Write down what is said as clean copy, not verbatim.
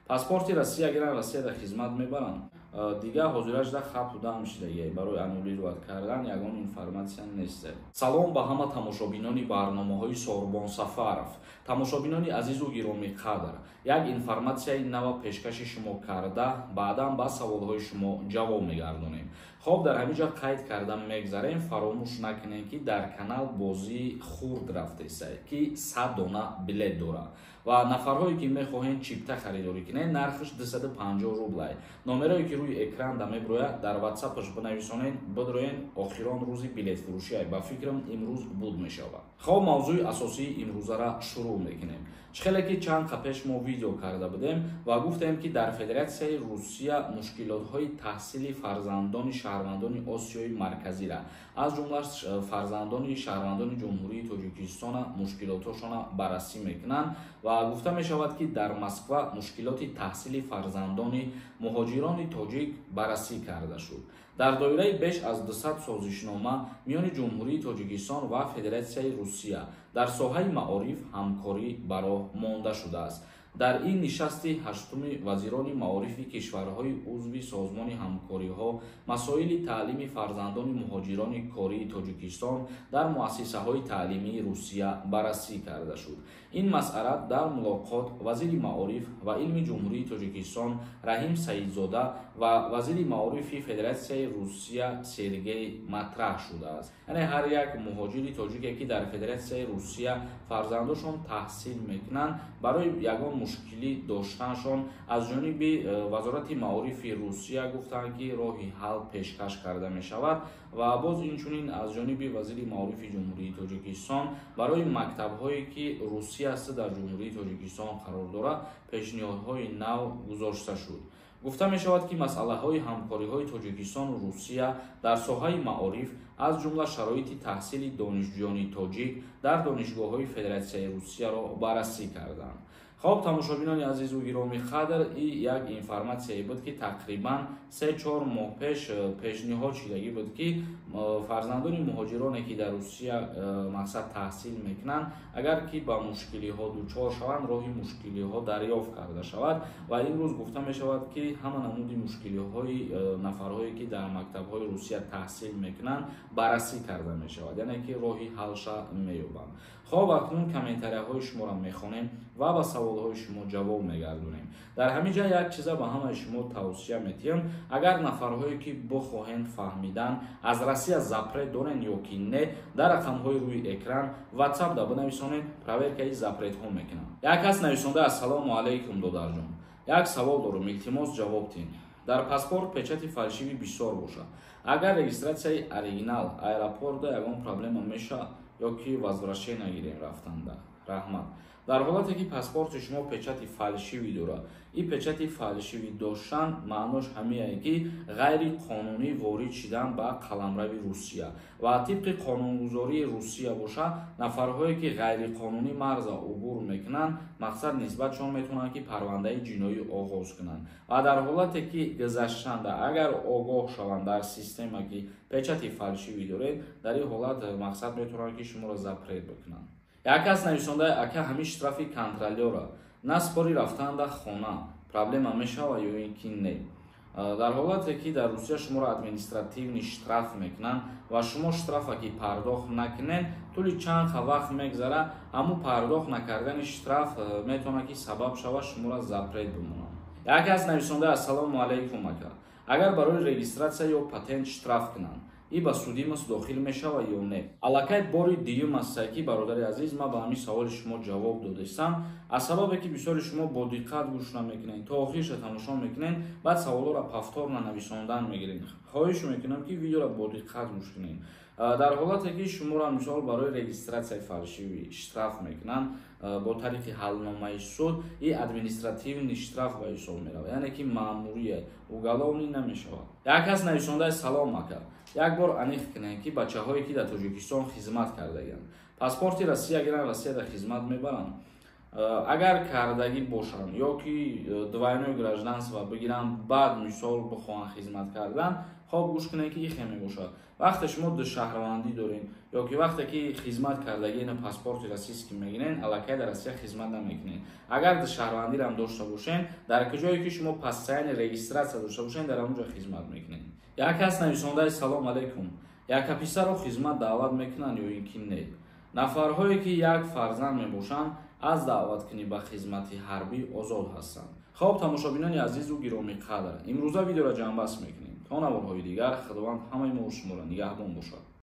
Паспорти Россия гиранд, Россияда хизмат мебаранд. Дигар ҳозирашда хаб ҳудам шидагия, барои аннулировать кардан ягон информатсия нест. Салом ба ҳама тамошобинони барномаҳои Сорбон Сафаров. Тамошобинони азизу гиромиқадр, як информатсияи нава пешкаши шумо карда, баъдан ба саволҳои шумо ҷавоб мегардонем. Хоб, дар ҳамин ҷо қайд карда мегзарем, фаромӯш накунем, ки дар канал бозии хурд рафтеса, ки 100 дона билет дорад ва нафарҳое ки мехоҳед чипта харидорӣ кунед, нархаш 250 рублай. Номерое ки рӯи экран да меброяд, дар ватсапаш бинависонед, бидроен. Охирон рӯзи билетфурӯшия, ба фикрам, имрӯз буд мешавад. Хоб, мавзӯи асосии имрӯзара шурӯъ мекунем. Чӣ хеле ки чанд қа пеш мо видео карда будем ва гуфтем, ки дар Федератсияи Русия мушкилотҳои таҳсили фарзандони шаҳрвандони Осиёи Марказира, аз ҷумла фарзандони шаҳрвандони Ҷумҳурии Тоҷикистона, мушкилотҳошона баррасӣ мекунанд ва гуфта мешавад, ки дар Москва мушкилоти таҳсили фарзандони муҳоҷирони тоҷик баррасӣ карда шуд. Дар доираи беш аз 200 созишнома миёни Ҷумҳурии Тоҷикистон ва Федератсияи Русия дар соҳаи маориф ҳамкорӣ ба роҳ монда шудааст. Дар ин нишасти ҳаштуми вазирони маорифи кишварҳои узви Созмони ҳамкориҳо масоили таълими фарзандони муҳоҷирони кории Тоҷикистон дар муассисаҳои таълимии Русия баррасӣ карда шуд. Ин масъала дар мулоқот вазири маориф ва илми Ҷумҳурии Тоҷикистон Раҳим Саидзода ва вазири маорифи Федератсияи Русия Сергей матраҳ шудааст. Яъне ҳар як муҳоҷири тоҷике, ки дар Федератсияи Русия фарзандошон таҳсил мекунанд, барои ягон мушкилӣ доштаншон аз ҷониби вазорати маорифи Русия гуфтанд, ки роҳи ҳал пешкаш карда мешавад. Ва боз инчунин аз ҷониби вазири маорифи Ҷумҳурии Тоҷикистон барои мактабҳое, ки русия аст, дар Ҷумҳурии Тоҷикистон қарор дорад, пешниҳодҳои нав гузошта шуд. Гуфта мешавад, ки масъалаҳои ҳамкориҳои Тоҷикистону Русия дар соҳаи маориф, аз ҷумла шароити таҳсили донишҷӯёни тоҷик дар донишгоҳҳои Федератсияи Русияро баррасӣ карданд. Хоб, тамошобинони азизу гиромӣ қадр, и як информатсияе буд, ки тақрибан 3-4 моҳ пеш пешниҳод шидагӣ буд, ки фарзандони муҳоҷироне, ки дар Русия мақсад таҳсил мекунанд, агар ки ба мушкилиҳо дучор шаванд, роҳи мушкилиҳо дарёфт карда шавад. Ва имрӯз гуфта мешавад, ки ҳама намуди мушкилиҳои нафарҳое, ки дар мактабҳои Русия таҳсил мекунанд, баррасӣ карда мешавад, яъне ки роҳи ҳалша меёбанд. Хоб, акнун комментарияҳои шуморо мехонем ва ба саволҳои шумо ҷавоб мегардонем. Дар ҳамин ҷа як чиза ба ҳамаи шумо тавсия метиҳам: агар нафарҳое, ки бихоҳед фаҳмидан, аз Россия запрет дорен ё ки не, дар рақамҳои рӯи экран ватсап да бинависонед, проверкаи запретҳо мекунам. Як кас нависонда: «Ассалому алайкум, додарҷон, як савол дорум, илтимос, ҷавоб тин. Дар паспорт печати фальшивый бисёр бошад, агар регистратсияи оригинал аэропортда ягон проблема мешавад ё ки возвращение гирем рафтанда? Раҳмат». Дар ҳолате ки паспорти шумо печати фальшивый дорад, ин печати фальшивый доштан маънош ҳамие, ки ғайриқонунӣ ворид шидан ба қаламрави Русия. Ва тибқи қонунгузории Русия бошад, нафарҳое, ки ғайриқонунӣ марза убур мекунанд, мақсад нисбатшон метавонанд, ки парвандаи ҷиноӣ оғоз кунанд. Ва дар ҳолате ки гузаштанда агар огоҳ шаванд дар система, ки печати фальшивый доред, дар ин ҳолат мақсад метавонанд, ки шуморо запрет бикунанд. Як кас нависонда: «Ака, ҳамин штрафи контролёра наспори рафтанда хона проблема мешава ё ин ки не?» Дар ҳолате ки дар Русия шуморо административный штраф мекунанд ва шумо штрафа ки пардохт накунед, тӯли чанд вақт мегзара, ҳамун пардохт накардани штраф метавонад, ки сабаб шавад, шуморо запрет бимонанд. Як кас нависонда: «Ассалому алайкум, ака, агар барои регистратсия ё патент штраф кунанд, и ба судимость дохил мешава ё не?» Аллакай бори дуюм аст, ки, бародари азиз, ман ба ҳамин саволи шумо ҷавоб додастам. Аз сабабе ки бисёри шумо бо диққат гӯш намекунед, то охирша тамошо мекунед, баъд саволҳоро повторно нависондан мегиред. Хоҳиш мекунам, ки видеоро бо диққат гӯш кунед. Дар ҳолате ки шуморо, мисол, барои регистратсияи фальшивый штраф мекунанд бо тариқи ҳалномаи суд, и административный штраф ба ҳисоб меравад, яъне ки маъмурия, уголовный намешавад. Як кас нависондаи: «Салом, ака, як бор аниқ кунед, ки бачаҳое, ки дар Тоҷикистон хизмат кардагианд, паспорти Россия гиранд, Россияда хизмат мебаранд?» Агар кардагӣ бошанд ё ки двойное гражданство бигиранд, баъд мисол бихоҳанд хизмат кардан. Хоб, гӯш кунед, ки ихе мебошад: вақте шумо ду шаҳрвандӣ доред ё ки вақте ки хизмат кардагӣ, паспорти российский мегирен, аллакай дар Россия хизмат намекунед. Агар ду шаҳрвандиам дошта бошен, дар куҷое ки шумо постоянный регистрация дошта бошен, дар он ҷо хизмат мекунед. Як кас нависондаи: «Салом алейкум, яка писарро хизмат даъват мекунанд ё ин ки не? Нафарҳое ки як фарзанд мебошанд, аз даъваткунӣ ба хизмати ҳарбӣ озод ҳастанд?» Хоб, тамошобинони азизу гиромиқадр, имрӯза видеоро ҷамъбаст мекунем. То наворҳои дигар Худованд ҳамаи мо шуморо нигаҳбон бошад.